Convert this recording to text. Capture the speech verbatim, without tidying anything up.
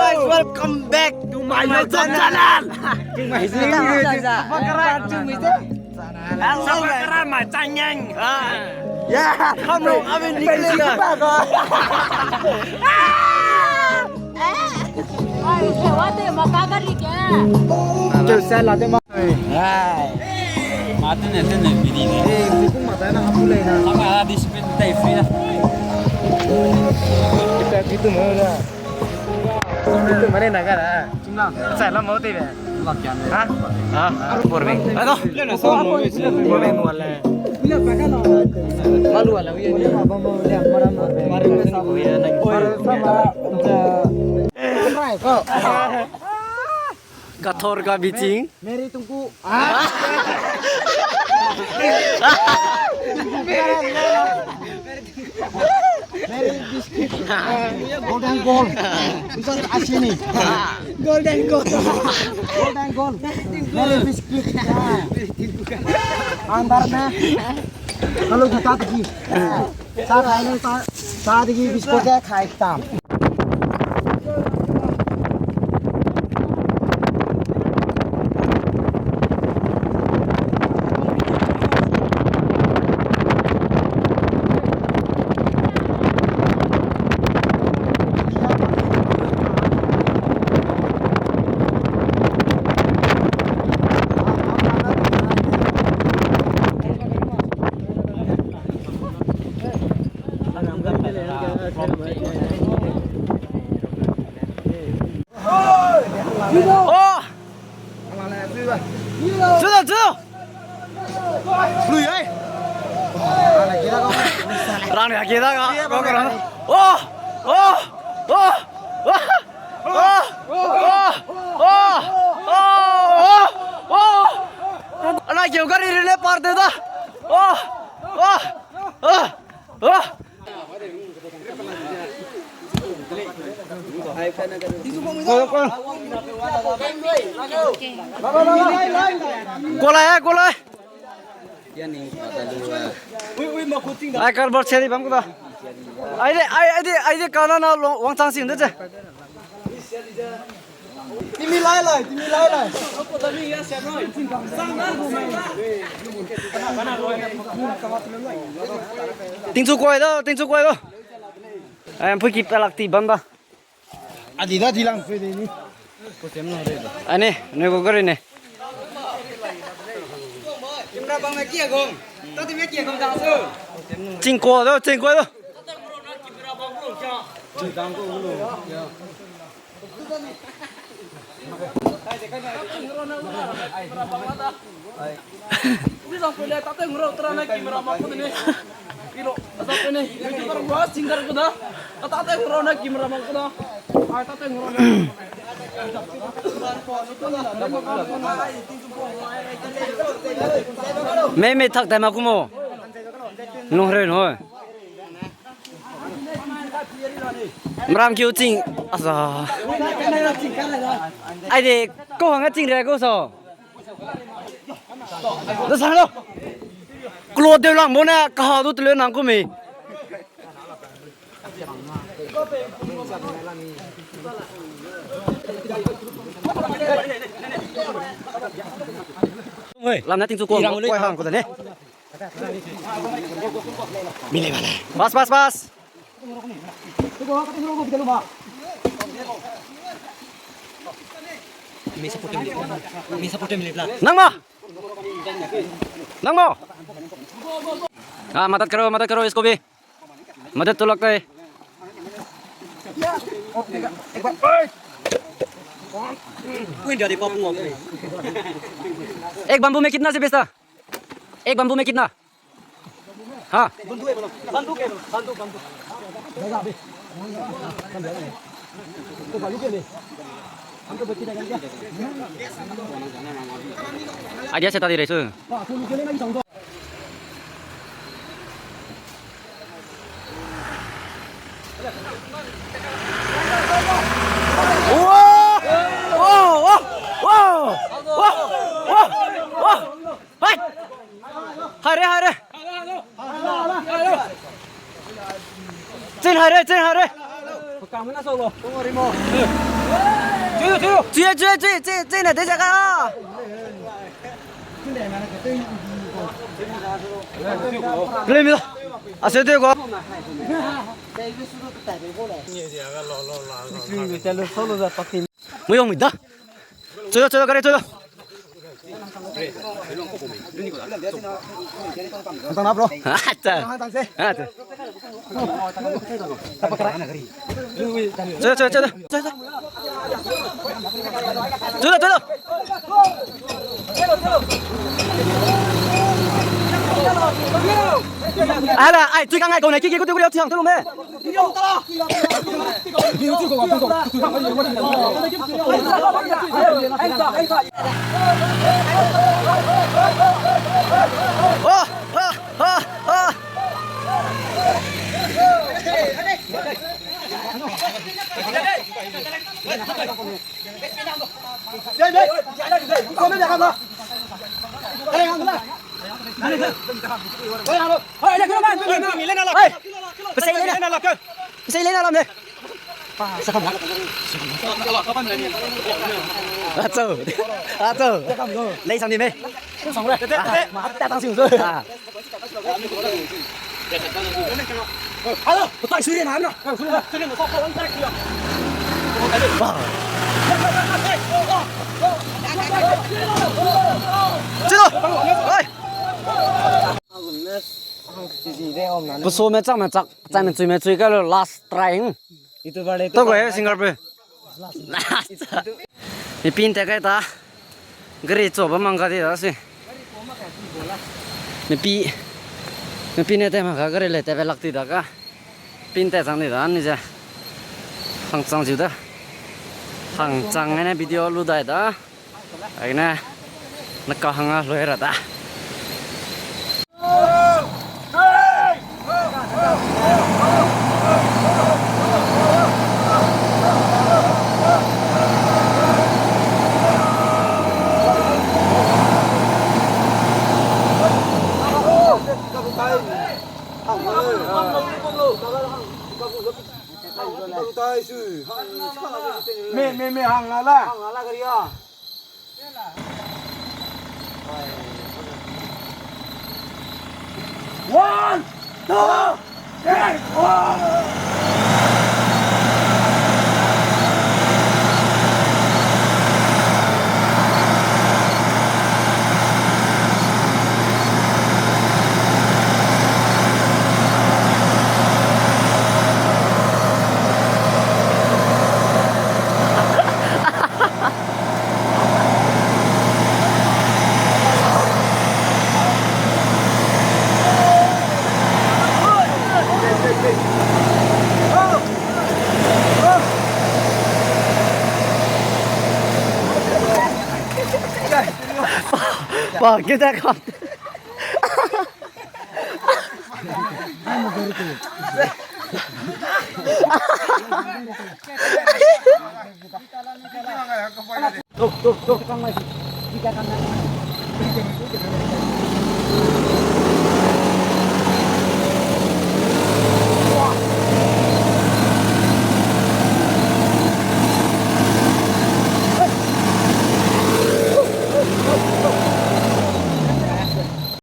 Welcome back to my YouTube channel. Subscribe to my channel. Yeah, हम लोग अभी निकलेगा। Hai. Ma tene tene bidi ne. Eh, hukum mata na hapu le na. Ama discipline tai free da. Kita gitu mana? Itu mana naga da? Cuma, saya lah mau tiba. Ha? Ha? Aku forming. Aduh. Forming wala. Malu wala, iya ni. Kathor ka biching. Mary tungku. Mary biscuit. Golden gold. Biscuit asini. Golden gold. Golden gold. Mary biscuit. Andar na. Kalau kita pergi. Sa khai ne, sa, sa digi biscuit ge khai tam. Oh! Zuda, zuda! Lui ai! Rang ya kida ga. Oh! Oh! Oh! Oh! Oh! Oh! Oh! Oh! Ana keu gari rile parte da. Oh! Oh! Oh! Oh! Kolai, kolai. Ai, cardboard seri bam kuda. Ai de, ai, ai de, ai de, kana na lo, wangchang sing de ze. Timi lai lai, timi lai lai. Tingchu koi da, tingchu koi da. Ai, mpui ki pelak ti bam da. Adi da di lang pui de ni. Ani, ne ko gari ne. Chingko da, chingko da. Mei mei thak tai ma kumo. Nung hre no. Mram kiu ching. Asa. Ai de, ko hang ching re ko so. Da sang lo. Klo de lang mo na ka ha du tele nang ku mi. Oi. Lam na tingchu ko. Koi hang ko da ne. Bas, bas, bas. Nang ma. Nang ma. Ah, madad karo, madad karo, isko bhi. Madad to lagta hai. Ek bamboo mein kitna se bechta? Ek bamboo mein kitna? Ha? Idea se ta di re su. Hai! Haire, haire. Chin haire, chin haire. Kamena solo. Chui, chui, chui, chui, chui, na, de jaga. Kile mi da. Ase de ko. Mui yong mi da. Chui da, chui da, kare chui da. Tang na, bro. Acha. Acha. Chui da, chui da, chui da. Chui da. Chui da, chui da. Ala, ai, chui kang ai, kau ne, ki, ki, ku, tu, ku, liau, chiang, tu, lu, me. Achu. Achu. Lei sang di me. Ah, ma ta tang siu. Ah. Pesome chak me chak, chai me chui me chui ka lo last try. Tau gai singer pe. Mipi nte kai ta. Gari chua ba mang ka di da si. Mipi, mipi ne te mang ka gari le te be lak ti da ka. Pin te chang di da ni ze. Hang chang ziu da. Hang chang ne video lu dai da. Ai ne. Na ka hang a lu ra da. Me, me, me, hang la la. One, two, three, four. Ba, kita kan.